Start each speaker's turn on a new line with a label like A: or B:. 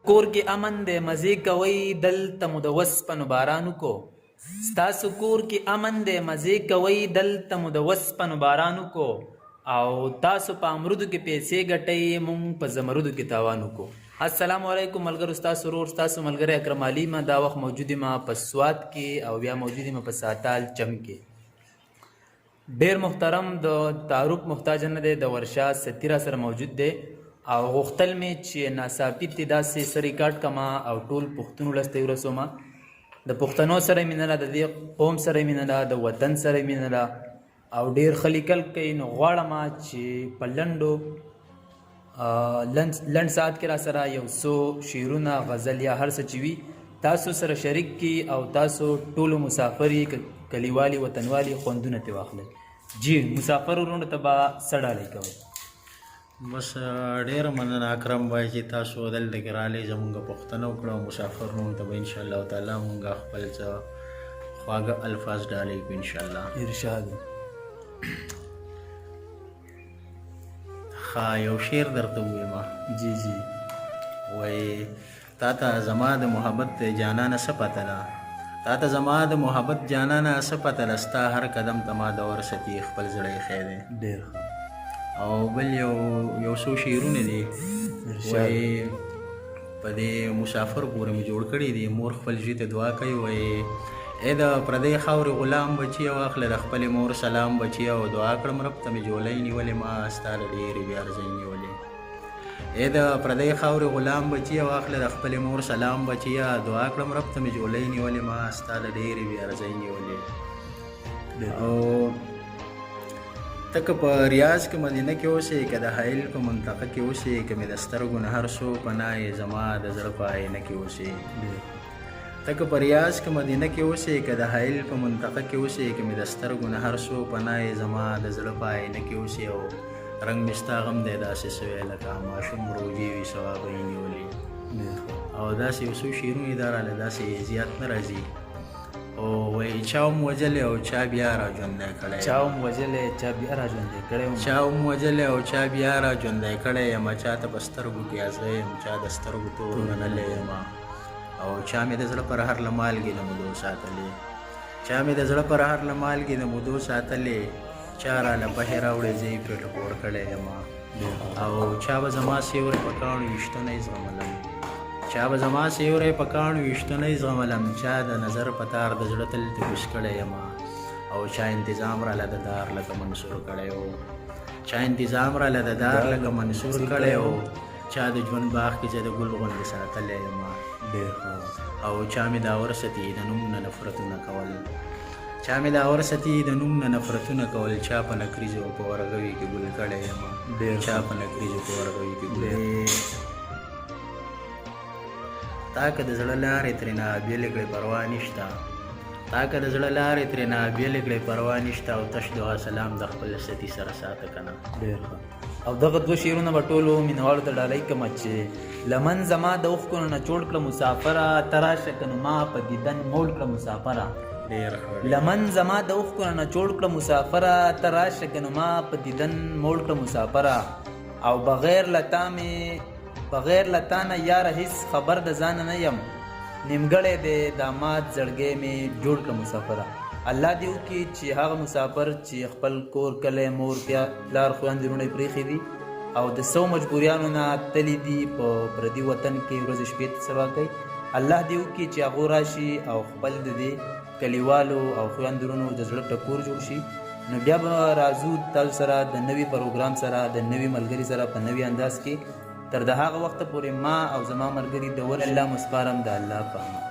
A: کور کې امن دی مزې کوئ، دلته مو د وسپنو باران وکړو. ستاسو کور کې امن دی مزې کوئ، دلته مو د وسپنو باران وکړو. او تاسو په امرودو کې پیسې ګټئ، مونږ په زمرودو کې تاوان وکړو. السلام علیکم ملګرو، ستاسو ورور ستاسو ملګری اکرم علي ما دا وخت موجود ما په سوات کې او بیا موجود ما په ساتال چم کې. ډیر محترم د تعارف محتاج نه دی، د ورشا ستیرا سره موجود دی او غوښتل مې چې ناڅاپي تې داسې څه ریکارډ کما او ټول پښتون ولس ته یې ورسوم. د پښتنو سره مینه ده، د دې قوم سره مینه ده، د وطن سره مینه ده او ډیر ښه لیکل کوي. نو غواړم چې په لنډو لنډ ساعت کې را سره یو څو شعرونه، غزل یا هر څه چې وي تاسو سره شریک کی او تاسو ټولو مسافر یې، کلیوالي وطنوالي خوندونه ترې واخلئ. جی مسافر وروڼو ته به څه ډالۍ کوئ؟
B: بس ډېره مننه اکرم بای چې تاسو دلته کې راغلئ، زمونږ پوښتنه وکړه او مسافر وروڼو ته به انشاءالله تعالی مونږ خپل څه خواږه الفاظ ډالۍ کړو انشاءالله.
A: ارشاد.
B: ښه یو شعر درته ووایم.
A: جی جی.
B: وایي تا ته زما د محبت جانانه څه پته ده، تا ته زما د محبت جانانه څه پته ده، ستا هر قدم ته ما د ورستي خپل زړه ایښی دی.
A: ډېر ښه.
B: او بل یو څو شعرونه دي. وایي په دې مسافر پورې مې جوړ کړي دي. مور خپل زوی ته دعا کوي، وایي ای د پردۍ خاورې غلام بچیه، واخله د خپلې مور سلام بچیه، او دعا کړم رب ته مې جولۍ نیولې، ما ستا له ډېرې بې ارزۍ نیولې. ای د پردۍ خاورې غلام بچیه، واخله د خپلې مور سلام بچیه، دعا کړم رب ته مې جولۍ نیولې، ما ستا له ډېرې بې ارزۍ نیولې. او ته که په ریاض کې مدینه کې اوسې، که د حایل په منطقه کې اوسې، که مې د سترګو نه هر څو پناه یې، زما د زړه په آینه کې اوسې. ته که په ریاض کې مدینه کې اوسې، که د حایل په منطقه کې اوسې، که مې د سترګو نه هر څو پناه یې، زما د زړه په آینه کې اوسې. او رنګ مې ستا غم دی داسې سوی لکه ماشوم روژې وي ثوابه یې نیولې. او داسې یو څو شعرونه دا راله، داسې زیات نه راځي. او وایي چا هم وژلی او چا بیا را ژوندی کړی،
A: چا هم وژلی چا بیا را ژوندی کړی،
B: چا هم وژلی او چا بیا را ژوندی کړی یم، چا ته په سترګو کې ازغی یم، چا د سترګو تور منلی یم. او چا مې د زړه پر هر له مالګې د مودو ساتلې، چا مې د زړه پر هر له مالګې د مودو ساتلې، چا راله پهې راوړې زه یې پرې ټکور کړی یم. او چا به زما سیوری په کاڼو ویشته نه زغملم، چا به زما سیوری په کاڼو ویشته نه زغملم، چا د نظر په تار د زړه تل ته کوز کړی یم. او چا انتظام راله د دار لکه منصور کړی و، چا انتظام راله د دار لکه منصور کړی و، چا د ژوند باغ کې زه د ګل غوندې ساتلی یم. او چا مې دا ورستي د نوم نه نفرتونه کول، چا مې دا ورستي د نوم نه نفرتونه کول، چا په نکریزو په ورغوي کې ګل کړی یم، چا په نکریزو په ورغوي کې ګل. تا که د زړه لارې ترېنه بېلې کړې پروا نشته، تا که د زړه لارې ترېنه بېلې کړې پروا نشته، او تش دعا سلام د خپل ستي سره ساته که نه.
A: ډېر ښه. او دغه دوه شعرونه به ټولو مینوالو ته ډالۍ کړم چې لمن زما د اوښکو نه نچوړ کړه مسافره، ته راشه که نو ما په دیدن موړ کړه مسافره.
B: ډېر ښه.
A: لمن زما د اوښکو نه نچوړ کړه مسافره، ته راشه که نو ما په دیدن موړ کړه مسافره. او بغیر له تا مې بغیر له تا نه یاره هیڅ خبر د ځانه نه یم، نیمګړی دی دا مات زړګی مې جوړ کړه مسافره. الله دې وکړي چې هغه مسافر چې خپل کور کلی مور پلار خویندې وروڼه یې پرېښي دي او د څو مجبوریانو نه تللي دي په پردي وطن کې ورځې شپې ته سبا کوي، الله دې وکړي چې هغو راشي او خپل د دې کلیوالو او خویندو وروڼو د زړه ټکور جوړ شي. نو بیا به راځو تاسو سره د نوي پروګرام سره، د نوي ملګري سره، په نوي انداز کې. تر د هغه وخته پورې ما او زما ملګري د ور الله مو سپارم د الله په امان.